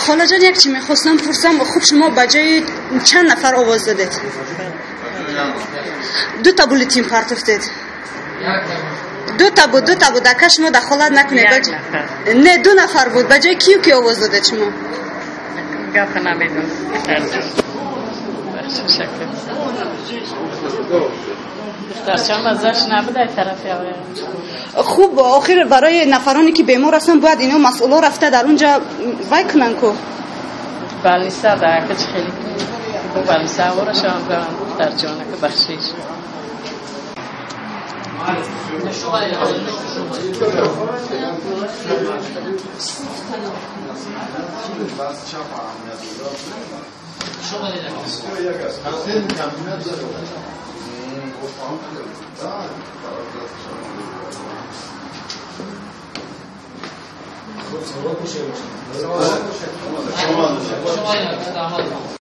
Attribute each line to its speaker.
Speaker 1: Холаҷон, як чӣ мехостам пурсам. Хуб, шумо ба ҷои чанд нафар овоз додед? Ду та бюллетен партофтед? Ду та буд, ду та буд. Ака, шумо дахолат накунед. Не, ду нафар буд. Ба ҷои кию ки овоз додед шумо?
Speaker 2: Гапа намедонам. Ташаккур. Духтарчам азаш набуд ай тарафи.
Speaker 1: Хуб, охир барои нафароне ки бемор ҳастанд, бояд ино масъуло рафта дар он ҷа вай кунанд ку.
Speaker 2: Балиса да ака, чи хеле балиса ворашам равам, духтарҷонака, бахшиш.